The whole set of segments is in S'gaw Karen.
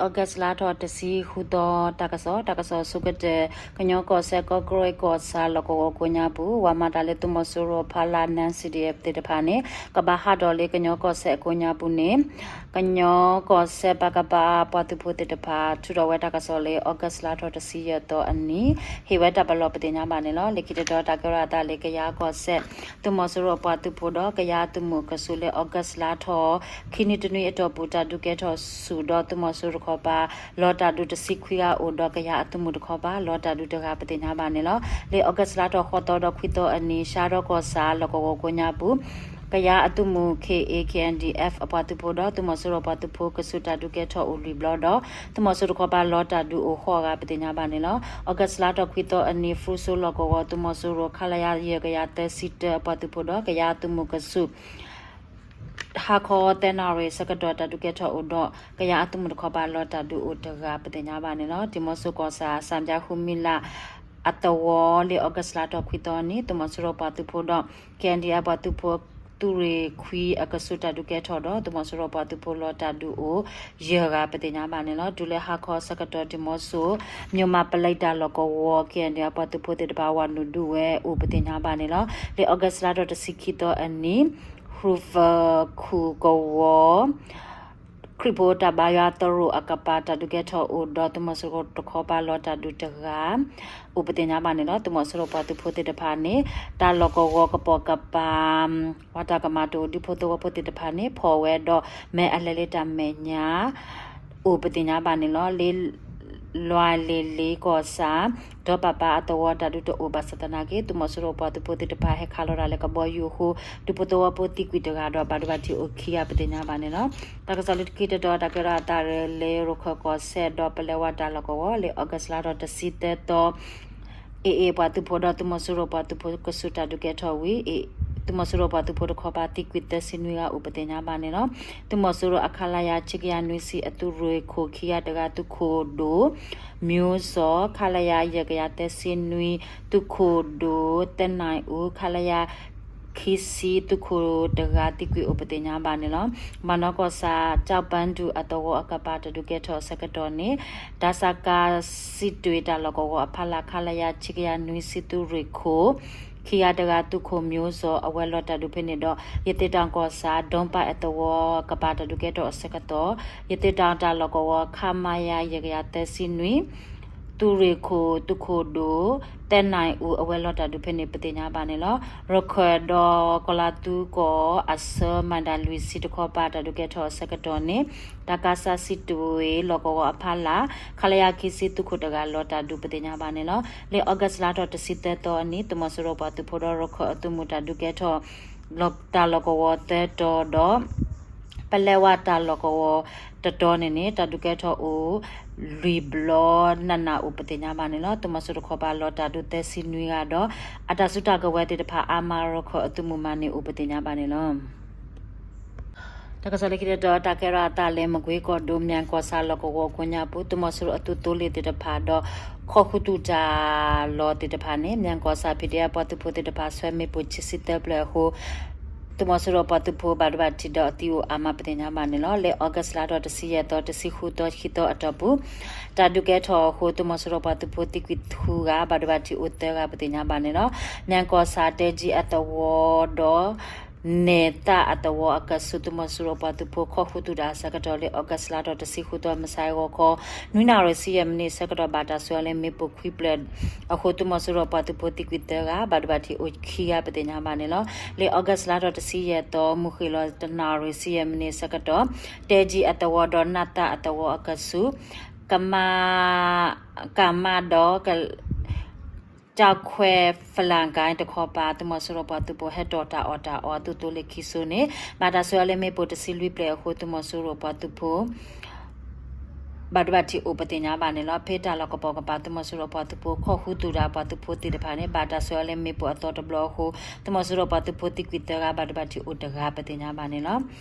August လါထီၣ်တဆံဃုသီ တၢ်ကစီၣ်, တၢ်ကစီၣ်ဆိကတၢၢ်, ကညီကီၢ်စဲၣ် ကီၢ်ကရ့ၣ်ကီၢ်ဆၣ် လီၢ်ကဝီၤကိးညါပူၤ ဝၤမၤတၢ်လၢသုးမီၤစိရိၤဖီလာ် Non-C D F သ့ၣ်တဖၣ်န့ၣ် ကဘၣ်ဟးထီၣ်လၢကညီကီၢ်စဲၣ်အကိးညါပူၤန့ၣ် ကညီကီၢ်စဲၣ် ပကဖ ပှၤသုးဖိသ့ၣ်တဖၣ် ထုးထီၣ်ဝဲတၢ်ကစီၣ်လၢ August လါထီၣ်တဆံယဲၢ်သီအနံၤ ဟ့ၣ်ဝဲတၢ်ပလီၢ်ပသ့ၣ်ညါဘၣ်န့ၣ်လီၤ. လၢခံတတီၤ တၢ်ကဲထီၣ်အသးလၢ ကယၤကီၢ်စဲၣ် သုးမီၤစိရိၤပှၤသုးဖိဒီး ကယၤအသုးမုၢ်ကဆူးလၢ August လါထီၣ် ခံနွံတနွံအတီၢ်ပူၤ တၢ်ဒုးကဲထီၣ်ဆူၣ်ဒီး သုးမီၤစိရိၤတခီပၤ လီၤတၢ်ဒုးတဆံခွံဂၤအိၣ်ဒီး ကယၤအသုးမုၢ်တခီပၤ လီၤတၢ်ဒုးတဂၤပသ့ၣ်ညါဘၣ်န့ၣ်လီၤ. လၢ August လါထီၣ်ဃိးသီဒီးခွံသီအနံၤ ရှါဒီကီၢ်ဆၣ် လီၢ်ကဝီၤကိးညါပူၤ ကယၤအသုးမုၢ် K A K N D F အပှၤသုးဖိဒီး သုးမီၤစိရိၤပှၤသုးဖိကဆူး တၢ်ဒုးကဲထီၣ်အိၣ်လွံၢ်ဘျီဒီး သုးမီၤစိရိၤတခီပၤ လီၤတၢ်ဒုးအိၣ်ဃိးဂၤပသ့ၣ်ညါဘၣ်န့ၣ်လီၤ. August လါထီၣ်ခွံသီအနံၤ ဖရူစိလီၢ်ကဝီၤ သုးမီၤစိရိၤ ခလရ ယဲၢ်ကယၤသၢဆံတၢ အပှၤသုးဖိဒီး ကယၤအသုးမုၢ်ကဆူး ဟါခီသၢနၣ်ရံၣ်ဆၢကတီၢ် တၢ်ဒုးကဲထီၣ်အိၣ်ဒီး ကယၤအသုးမုၢ်တခီပၤ လီၤတၢ်ဒုးအိၣ်တဂၤပသ့ၣ်ညါဘၣ်န့ၣ်လီၤ. ဒံၣ်မီဆိကီၢ်ဆၣ် စၣ်ဘၠါဃုမံလးအသဝီ လၢ August လါထီၣ်ခွံသီအနံၤ သုးမီၤစိရိၤပှၤသုးဖိဒီး K N D F ပှၤသုးဖိ သုးရ့ၣ်ခွံအကဆူး တၢ်ဒုးကဲထီၣ်ဒီး သုးမီၤစိရိၤပှၤသုးဖိ လီၤတၢ်ဒုးအိၣ်ယဲၢ်ဂၤပသ့ၣ်ညါဘၣ်န့ၣ်လီၤ. တုၤလၢဟါခီဆၢကတီၢ် ဒံၣ်မီဆိ မိၢ်မၤပလဲတၢ်လီၢ်ကဝီၤ K N D F ပှၤသုးဖိသ့ၣ်တဖၣ် ဝၤနုာ်ဒုးဝဲအိၣ်ပသ့ၣ်ညါဘၣ်န့ၣ်လီၤ. လၢ August လါထီၣ်တဆံခံသီအနံၤ ဃုဖၢခိၣ်ကဝီၤ ခရံာ်ဖိတၢ်ဘါယွၤသရိာ်အကပၤ တၢ်ဒုးကဲထီၣ်အိၣ်ဒီး သုးမီၤစိရိၤတခီပၤ လီၤတၢ်ဒုးတဂၤ အိၣ်ပသ့ၣ်ညါဘၣ်န့ၣ်လီၤ. သုးမီၤစိရိၤပှၤသုးဖိသ့ၣ်တဖၣ်န့ၣ် တၢ်လီၢ်ကဝီၤကပိာ်ကပၤ ပှၤတၢ်ကမၤတအိၣ် ဒူဖိသဝီဖိသ့ၣ်တဖၣ်န့ၣ် ဖီၣ်ဝဲဒီး မဲအလဲၤလၢတၢ်မဲာ်ညါ အိၣ်ပသ့ၣ်ညါဘၣ်န့ၣ်လီၤ. လၢ လွဲၢ်လ့ၣ်လ့ကီၢ်ဆၣ် ဒီးပၢ်ပၢ်အသဝီ တၢ်ဒုးတအိၣ်ဘၣ်ဆၣ်သနာ်က့ သုးမီၤစိရိၤပှၤသုးဖိသ့ၣ်တဖၣ် ဟဲခးလီၤတၢ်လၢကဘီယူၤအဃိ ဒူဖိသဝီဖိသံကွံာ်တဂၤဒီး ဘၣ်ဒိဘၣ်ထံးအိၣ်ခံဂၤပသ့ၣ်ညါဘၣ်န့ၣ်လီၤ. တၢ်ကစီၣ်လၢခံတတီၤ တၢ်ကဲထီၣ်အသးလၢ ရခၢၣ်ကီၢ်စဲၣ်ဒီး ပလဲဝါတၢ်လီၢ်ကဝီၤ လၢ August လါထီၣ်တဆံသၢသီ A A ပှၤသုးဖိဒီး သုးမီၤစိရိၤပှၤသုးဖိကဆူး တၢ်ဒုးကဲထီၣ်ဝံၤ သုးမီၤစိရိၤပှၤသုးဖိတခီပၤ သံကွံာ်သၢဆံနွံဂၤအိၣ်ပသ့ၣ်ညါဘၣ်န့ၣ်လီၤ. သုးမီၤစိရိၤအ ခလရ ခံကယၤနွံဆံ အသုးရ့ၣ်ခိၣ်ခံဂၤတဂၤ သုးခိၣ်ဒိၣ် မျိုးစေ့ ခလရ ယဲၢ်ကယၤသၢဆံနွံ သုးခိၣ်ဒိၣ် သၢနၢ်အူ ခလရ ခံဆံ သုးခိၣ်တဂၤ သံကွံာ်အိၣ်ပသ့ၣ်ညါဘၣ်န့ၣ်လီၤ. မၤနီၢ်ကီၢ်ဆၣ် ကၠီၣ်ပၣ်ဒူၣ်အသဝီအကပၤ တၢ်ဒုးကဲထီၣ်အဆၢကတီၢ်န့ၣ် တၢ်စးကါ စံးတွ့ၣ်တၢ်လီၢ်ကဝီၤအဖီလာ် ခလရ ခံကယၤနွံဆံ သုးရ့ၣ်ခိၣ် ခံဂၤတဂၤ သုးခိၣ် မျိုးစေ့ အဝဲလီၤတၢ်ဒုးဖဲန့ၣ်ဒီး ရသေ့တောင်ကီၢ်ဆၣ် ဒိၣ်ပၢၣ်အသဝီကပၤ တၢ်ဒုးကဲထီၣ်အဆၢကတီၢ် ရသေ့တောင်တၢ်လီၢ်ကဝီၤ ခမရ ယဲၢ်ကယၤသၢဆံနွံ သုးရ့ၣ်ခိၣ် သုးခိၣ်ဒိၣ် သၢနၢ်အူ အဝဲလီၤတၢ်ဒုးဖဲန့ၣ် ပသ့ၣ်ညါဘၣ်န့ၣ်လီၤ. ရခၢၣ်ဒီးကီၤလၤသူကီၢ်အဆၢ မၤဒၣ်လွံၢ်ဆံတခီပၤ တၢ်ဒုးကဲထီၣ်အဆၢကတီၢ်န့ၣ် တၢ်ကါစၢ် စံးတွ့ၣ် လီၢ်ကဝီၤအဖီလာ် ခလရ ခံဆံ သုးခိၣ်တဂၤ လီၤတၢ်ဒုးပသ့ၣ်ညါဘၣ်န့ၣ်လီၤ. လၢ August လါထီၣ်တဆံသၢသီအနံၤ သုးမီၤစိရိၤပှၤသုးဖိဒီး ရခၢၣ်အသုးမုၢ် တၢ်ဒုးကဲထီၣ် တၢ်လီၢ်ကဝီၤသၢတီၤဒီး ပလဲဝါတၢ်လီၢ်ကဝီၤတတီၤန့ၣ်န့ၣ် တၢ်ဒုးကဲထီၣ်အိၣ် လွံၢ်ဘျီ နးနးအိၣ်ပသ့ၣ်ညါဘၣ်န့ၣ်လီၤ. သုးမီၤစိရိၤတခီပၤ လီၤတၢ်ဒုးသၢဆံနွံဂၤဒီး အတၢ်စုတၢ်ကဝဲၤသ့ၣ်တဖၣ် အါမး ရခၢၣ်အသုးမုၢ်မၤန့ၢ်အိၣ်ပသ့ၣ်ညါဘၣ်န့ၣ်လီၤ. တၢ်ကစီၣ်လၢခံတတီၤ တၢ်ကဲထီၣ်အသးလၢ မကွ့ကီၢ်ဒိၣ် မၠဲၣ်ကီၢ်ဆၣ်လီၢ်ကဝီၤကိးညါပူၤ သုးမီၤစိရိၤအသုးသိလ့ၣ်သ့ၣ်တဖၣ်ဒီး ခီၣ်ဃုသူၣ်တၢ်လီၢ်သ့ၣ်တဖၣ်န့ၣ် မၠဲၣ်ကီၢ်ဆၣ် ဖံးဒ့အပှၤသုးဖိသ့ၣ်တဖၣ် ဆွဲမ့ၣ်ပိၢ်ခံဆံသၢဖျၢၣ်အဃိ သုးမီၤစိရိၤပှၤသုးဖိဘၣ်ဒိဘၣ်ထံးဒီးသံအိၣ်အါမးပသ့ၣ်ညါဘၣ်န့ၣ်လီၤ. လၢ August လါထီၣ်တဆံယဲၢ်သီ တဆံဃုသီ ခံသီအတီၢ်ပူၤ တၢ်ဒုးကဲထီၣ်အဃိ သုးမီၤစိရိၤပှၤသုးဖိသံကွံာ်ဃုဂၤ ဘၣ်ဒိဘၣ်ထံးအိၣ်သၢဂၤပသ့ၣ်ညါဘၣ်န့ၣ်လီၤ. မၠဲၣ်ကီၢ်ဆၣ် တဲကၠံအသဝီဒီး နဲၣ်သၣ်အသဝီအကဆူး သုးမီၤစိရိၤပှၤသုးဖိ ခီၣ်ဃုသူၣ်တၢ်အဆၢကတီၢ်လၢ August လါထီၣ်တဆံဃုသီ မုၢ်ဆါအဂီၤခီ နွံနၣ်ရံၣ်ဆံယဲၢ်မံးနံးအဆၢကတီၢ် ဘၣ်တၢ်ဆှၢအီၤလၢမ့ၣ်ပိၢ်ခွံဖျၢၣ်အဃိ သုးမီၤစိရိၤပှၤသုးဖိသံကွံာ်သၢဂၤ ဘၣ်ဒိဘၣ်ထံးအိၣ်ခံဂၤပသ့ၣ်ညါဘၣ်န့ၣ်လီၤ. လၢ August လါထီၣ်တဆံယဲၢ်သီ မုၢ်ဃ့ၢ်လီၤတနၣ်ရံၣ်ဆံယဲၢ်မံးနံးအဆၢကတီၢ် တဲကၠံအသဝီဒီးနၣ်သၣ်အသဝီအကဆူး ကမး ကမးဒီး တၢ်ခွဲးဖလၣ်ကါတခီပၤ သုးမီၤစိရိၤပှၤသုးဖိဟဲတီၣ်တၢ်အီၣ်တၢ်အီအသုးသိလ့ၣ်ခံစိၤန့ၣ် ဘၣ်တၢ်ဆှၢအီၤလၢမ့ၣ်ပိၢ်တဆံလွံၢ်ဖျၢၣ်အဃိ သုးမီၤစိရိၤပှၤသုးဖိ ဘၣ်ဒိဘၣ်ထံးအိၣ်ပသ့ၣ်ညါဘၣ်န့ၣ်လီၤ. ဖဲတၢ်လီၢ်ကပိာ်ကပၤ သုးမီၤစိရိၤပှၤသုးဖိ ခီၣ်ဃုသူၣ်တၢ်ပှၤသုးဖိသ့ၣ်တဖၣ်န့ၣ် ဘၣ်တၢ်ဆှၢအီၤလၢမ့ၣ်ပိၢ်အသီတဘျီအဃိ သုးမီၤစိရိၤပှၤသုးဖိသံကွံာ်သၢဂၤ ဘၣ်ဒိဘၣ်ထံးအိၣ်တဂၤပသ့ၣ်ညါဘၣ်န့ၣ်လီၤ.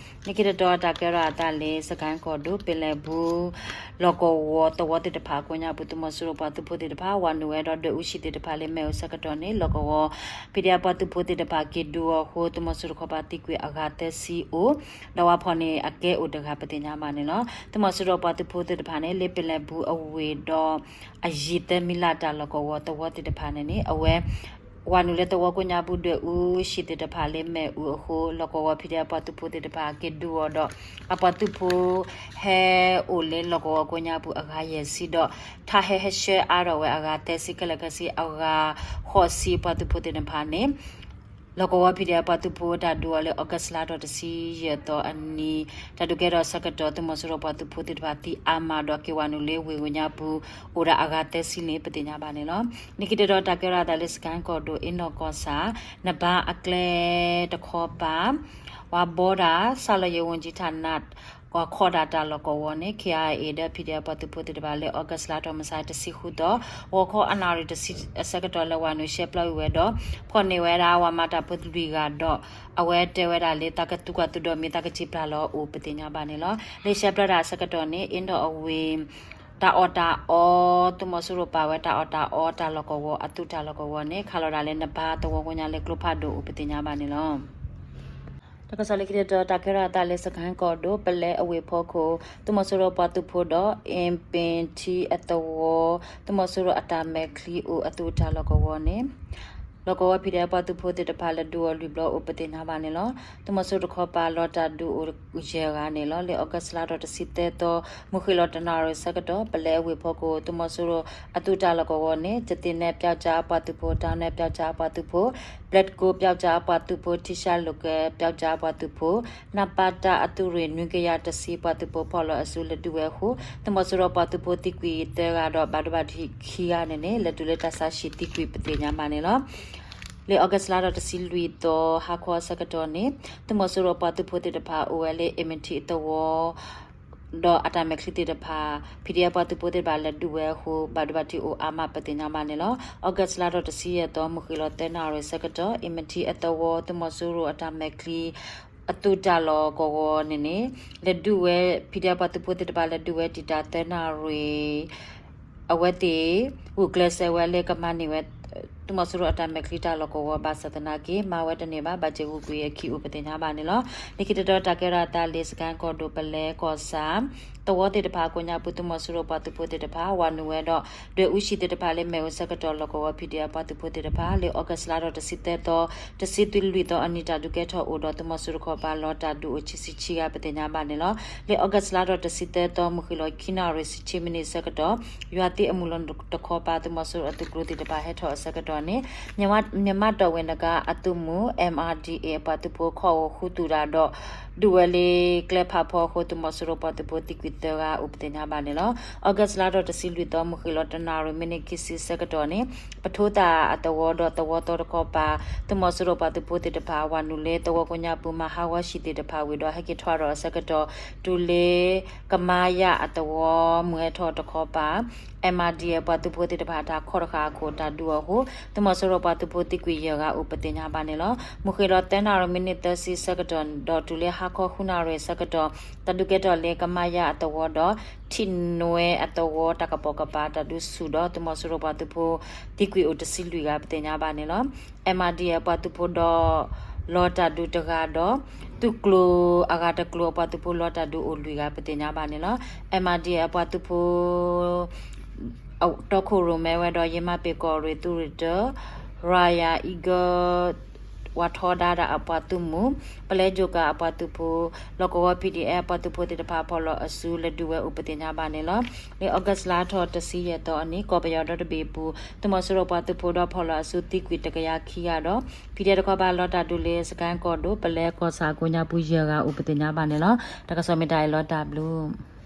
လၢခံတတီၤ တၢ်ကဲထီၣ်အသးလၢ စကဲၣ်ကီၢ်ဒိၣ် ပ့ၤလဲၣ်ဘူ လီၢ်ကဝီၤသဝီသ့ၣ်တဖၣ်အကိးညါပူၤ သုးမီၤစိရိၤပှၤသုးဖိသ့ၣ်တဖၣ် ဝၤနုာ်ဝဲဒီးဒွဲၣ်အူဆံးသ့ၣ်တဖၣ်လၢမ့ၣ်အူဆၢကတီၢ်န့ၣ် လီၢ်ကဝီၤ ဖံးဒ့အပှၤသုးဖိသ့ၣ်တဖၣ် က့ၤဒုးအီၤအဃိ သုးမီၤစိရိၤတခီပၤသံကွံာ်အဂၤသၢဆံအိၣ် ဒီးဝၤဖီၣ်န့ၣ်အကဲအိၣ်တဂၤပသ့ၣ်ညါဘၣ်န့ၣ်လီၤ. သုးမီၤစိရိၤပှၤသုးဖိသ့ၣ်တဖၣ် န့ၣ် လၢပလဲၤဘူအဝ့ၢ်ဒီး အယံၤသၢမံလးတၢ်လီၢ်ကဝီၤသဝီသ့ၣ်တဖၣ်န့ၣ်န့ၣ် အဝဲ ဝၤနုာ်လၢသဝီကိးညါပူၤ ဒွဲၣ်အူဆံးသ့ၣ်တဖၣ်လၢမဲာ်အူအဃိ လီၢ်ကဝီၤ ဖံးဒဲး အပှၤသုးဖိသ့ၣ်တဖၣ်က့ၤဒုးအီၤဒီး အပှၤသုးဖိ ဟဲအိၣ်လၢလီၢ်ကဝီၤကိးညါပူၤအဂၤယဲၢ်ဆံဒီး ထါဟဲဟဲဆှၢအါထီၣ်ဝဲအဂၤသၢဆံ ခဲလၢာ်ခဲဆ့အဂၤဃိးဆံ ပှၤသုးဖိသ့ၣ်တဖၣ်န့ၣ် လီၢ်ကဝီၤ ဖံးဒဲး အပှၤသုးဖိတၢ်ဒုးအီၤလၢ August လါထီၣ်တဆံယဲၢ်သီအနံၤ တၢ်ဒုးကဲထီၣ်အဆၢကတီၢ် သုးမီၤစိရိၤပှၤသုးဖိသ့ၣ်တဖၣ်သံအါမးဒီး က့ၤဝၤနုာ်လၢဝ့ၢ်ဝ့ၤညါပူၤ အိၣ်ဒၣ်အဂၤသၢဆံန့ၣ် ပသ့ၣ်ညါဘၣ်န့ၣ်လီၤ. လၢခံတတီၤ တၢ်ကဲထီၣ်အသးလၢ စကဲၣ်ကီၢ်ဒိၣ် အ့နီၣ်ကီၢ်ဆၣ် နဘါအကျဲတခီပၤ ဝၤဘီဒၣ် ဆၣ်လီၤယဲၤဝူၤကၠံထၣ်နး ဝၤခီဒၣ်တၢ်လီၢ်ကဝီၤန့ၣ် ခ့ၣ်အါအ့ၣ် ဒီး ဖံးဒဲး အပှၤသုးဖိသ့ၣ်တဖၣ်လၢ August လါထီၣ်မုၢ်ဆါတဆံဃုသီ ဂီၤခီအနၣ်ရံၣ်တဆံအဆၢကတီၢ် လဲၤဝၤနုာ်ရှဲပျၢ်ကွံာ်ဝဲဒီး ဖီၣ်န့ၢ်ဝဲဒၣ်ဝၤမၤတၢ်ဖိလွံၢ်ဂၤဒီး အဝဲတဲဝဲဒၣ်လၢ သးကသူကွၢ်သုဒီးမ့ၢ်သးကစံးပျၢ်လီၤအိၣ် ပသ့ၣ်ညါဘၣ်န့ၣ်လီၤ. လၢရှဲပျၢ်တၢ်အဆၢကတီၢ်န့ၣ် အ့နီၣ်အဝ့ၢ် တၢ်အီၣ်တၢ်အီ သုးမီၤစိရိၤပာ်ဝဲတၢ်အီၣ်တၢ်အီတၢ်လီၢ်ကဝီၤ အသုးတၢ်လီၢ်ကဝီၤန့ၣ် ခးလီၤဒၣ်လၢနဘါသဝီကိးညါလၢကျိဖးဒိၣ်အိၣ် ပသ့ၣ်ညါဘၣ်န့ၣ်လီၤ. တၢ်ကစီၣ်လၢခံတတီၤ တၢ်ကဲထီၣ်အသးလၢ စကဲၣ်ကီၢ်ဒိၣ် ပလဲအဝ့ၢ်ဖီခိၣ် သုးမီၤစိရိၤပှၤသုးဖိဒီး အ့ပ့ၣ်ထံအသဝီ သုးမီၤစိရိၤအတၢ်မဲာ်ချံအိၣ်အသုးတၢ်လီၢ်ကဝီၤန့ၣ် လီၢ်ကဝီၤ ဖံးဒဲး အပှၤသုးဖိသ့ၣ်တဖၣ် လဲၤဒုးအီၤလွံၢ်ဘျီအိၣ် ပသ့ၣ်ညါဘၣ်န့ၣ်လီၤ. သုးမီၤစိရိၤတခီပၤ လီၤတၢ်ဒုးအိၣ်ယဲၢ်ဂၤန့ၣ်လီၤ. လၢ August လါထီၣ်တဆံသၢသီ မုၢ်ဃ့ၢ်လီၤတနၣ်ရံၣ်ဆၢကတီၢ် ပလဲအဝ့ၢ်ဖီခိၣ် သုးမီၤစိရိၤအသုးတၢ်လီၢ်ကဝီၤန့ၣ် ကသ့ၣ်နဲၣ်ပျောက်ကျားအပှၤသုးဖိ, တၢ်နဲၣ်ပျောက်ကျားအပှၤသုးဖိ, ဘျဲးတကိးပျောက်ကျားအပှၤသုးဖိ, ထံဆၣ်လိာ်ကဲပျောက်ကျားအပှၤသုးဖိ, နၢ်ပၢၣ်တၢ်အသုးရ့ၣ် နွံကယၤတဆံ ပှၤသုးဖိဖီၣ်လီၤအစုလဲၤဒုးဝဲအဃိ သုးမီၤစိရိၤပှၤသုးဖိသံကွံာ်သၢဂၤဒီး ဘၣ်ဒိဘၣ်ထံးခံဂၤန့ၣ်န့ၣ် လဲၤတုၤလၢတၢ်ဆါဟံၣ်သံကွံာ် ပသ့ၣ်ညါဘၣ်န့ၣ်လီၤ. လၢ August လါထီၣ်တဆံလွံၢ်သီ ဟါခီအဆၢကတီၢ်န့ၣ် သုးမီၤစိရိၤပှၤသုးဖိသ့ၣ်တဖၣ် အိၣ်ဝဲလၢ အ့မထံအသဝီ ဒီးအတၢ်မဲာ်ချံသ့ၣ်တဖၣ် ဖံးဒဲး အပှၤသုးဖိသ့ၣ်တဖၣ် လဲၤဒုးဝဲအဃိ ဘၣ်ဒိဘၣ်ထံးအိၣ်အါမး ပသ့ၣ်ညါဘၣ်န့ၣ်လီၤ. August လါထီၣ်တဆံယဲၢ်သီ မုၢ်ဃ့ၢ်လီၤသၢနၣ်ရံၣ်ဆၢကတီၢ် အ့မထံအသဝီ သုးမီၤစိရိၤအတၢ်မဲာ်ချံ အသုးတၢ်လီၢ်ကဝီၤန့ၣ်န့ၣ် လဲၤဒုးဝဲ ဖံးဒဲး အပှၤသုးဖိသ့ၣ်တဖၣ် လဲၤဒုးဝဲတံာ်တာ်သၢနၣ်ရံၣ် အဝဲသ့ၣ် ဂုာ်ကျဲးစၢးဝဲလၢကမၤန့ၢ်ဝဲ သုးမီၤစိရိၤအတၢ်မဲာ်ချံတၢ်လီၢ်ကဝီၤ ဘၣ်ဆၣ်သနာ်က့ မၤဝဲတန့ၢ်ဘၣ် ဘၣ်စဲးဂုာ်ကွံာ်အခံအိၣ် ပသ့ၣ်ညါဘၣ်န့ၣ်လီၤ. လၢခံတတီၤ တၢ်ကဲထီၣ်အသးလၢ စကဲၣ်ကီၢ်ဒိၣ် ပလဲကီၢ်ဆၣ် သဝီသ့ၣ်တဖၣ်ကိးညါပူၤ သုးမီၤစိရိၤပှၤသုးဖိသ့ၣ်တဖၣ် ဝၤနုာ်ဝဲဒီး ဒွဲၣ်အူဆံးသ့ၣ်တဖၣ်လၢမဲာ်အိၣ်ဆၢကတီၢ် လီၢ်ကဝီၤ ဖံးဒဲး အပှၤသုးဖိသ့ၣ်တဖၣ် လၢ August လါထီၣ်တဆံသၢသီ တဆံလွံၢ်သီအနံၤ တၢ်ဒုးကဲထီၣ်အိၣ်ဒီး သုးမီၤစိရိၤတခီပၤ လီၤတၢ်ဒုးအိၣ်ဆံဆံခံဂၤ ပသ့ၣ်ညါဘၣ်န့ၣ်လီၤ. လၢ August လါထီၣ်တဆံသၢသီ မုၢ်ဃ့ၢ်လီၤခံနၣ်ရံၣ်ဆံဆံမံးနံးဆၢကတီၢ် ယွၤသ့အမုၢ်လီၤတခီပၤ သုးမီၤစိရိၤအသုးကျိၤသ့ၣ်တဖၣ်ဟဲထီၣ်အဆၢကတီၢ်န့ၣ် မြန်မာ့တော်ဝင်တံတားအသုးမုၢ် M R D A အပှၤသုးဖိခီၣ်အိၣ်ဃုသူၣ်တၢ်ဒီး ဒုးဝဲလၢကျဲဖးဖီအဃိ သုးမီၤစိရိၤပှၤသုးဖိသံကွံာ်သၢဂၤအိၣ် ပသ့ၣ်ညါဘၣ်န့ၣ်လီၤ. August လါထီၣ်တဆံလွံၢ်သီ မုၢ်ဃ့ၢ်လီၤတနၣ်ရံၣ်မံးနံးခံဆံဆၢကတီၢ်န့ၣ် ပထိသၣ်အသဝီဒီးသဝီသီတခီပၤ သုးမီၤစိရိၤပှၤသုးဖိသ့ၣ်တဖၣ် ဝၤနုာ်လၢသဝီကိးညါပူၤ မၤဟးဂီၤဟံၣ်သ့ၣ်တဖၣ်ဝံၤဒီး ဟဲက့ၤထွဲဒီးအဆၢကတီၢ် တုၤလၢ ကမါယၣ်အသဝီမုၢ်ဟဲထီၣ်တခီပၤ M R D A အပှၤသုးဖိသ့ၣ်တဖၣ် တၢ်ခီတဃာ်အခိၣ် တၢ်ဒုးအီၤအဃိ သုးမီၤစိရိၤပှၤသုးဖိသံကွံာ်ယဲၢ်ဂၤအိၣ် ပသ့ၣ်ညါဘၣ်န့ၣ်လီၤ. မုၢ်ဃ့ၢ်လီၤသၢနၣ်ရံၣ်မံးနံးသၢဆံဆၢကတီၢ် ဒီးတုၤလၢဟါခီဃုနၣ်ရံၣ်ဆၢကတီၢ် တၢ်ဒုးကဲထီၣ်လၢကမါယၣ်အသဝီဒီး ထံၣ်နွဲအသဝီ တၢ်ကပိာ်ကပၤ တၢ်ဒုးဆူၣ်ဒီး သုးမီၤစိရိၤပှၤသုးဖိသံကွံာ်အိၣ်တဆံလွံၢ်ဂၤ ပသ့ၣ်ညါဘၣ်န့ၣ်လီၤ. M R D A အပှၤသုးဖိဒီး လီၤတၢ်ဒုးတဂၤဒီး သုးကျိၤအဂၤတကျိၤအပှၤသုးဖိ လီၤတၢ်ဒုးအိၣ်လွံၢ်ဂၤ ပသ့ၣ်ညါဘၣ်န့ၣ်လီၤ. M R D A အပှၤသုးဖိ တီခိၣ်ရိၣ်မဲဝဲဒီး ယမၤပ့ၤကီၢ်ရ့ၣ် သုးရ့ၣ်တၢ Royal Eagle ဝၤထီဒါတၢ်အပှၤသုးမုၢ် ပလဲကၠိကၤအပှၤသုးဖိ လီၢ်ကဝီၤ P D F အပှၤသုးဖိသ့ၣ်တဖၣ် ဖီၣ်လီၤအစု လဲၤဒုးဝဲအိၣ် ပသ့ၣ်ညါဘၣ်န့ၣ်လီၤ. လၢ August လါထီၣ်တဆံယဲၢ်သီအနံၤ ကီၢ်ပယီၤဒီတဘ့ၣ်အပူၤ သုးမီၤစိရိၤပှၤသုးဖိဒီး ဖီၣ်လီၤအစုသံကွံာ်တကယၤခံဂၤဒီး ဖံးဒဲးတခီပၤ လီၤတၢ်ဒုးလၢ စကဲၣ်ကီၢ်ဒိၣ် ပလဲကီၢ်ဆၣ်ကိးညါပူၤယဲၢ်ဂၤအိၣ် ပသ့ၣ်ညါဘၣ်န့ၣ်လီၤ. တၢ်ကစီၣ်မ့ၢ်တၢ်အံၤလီၤ တၢ်ဘျုး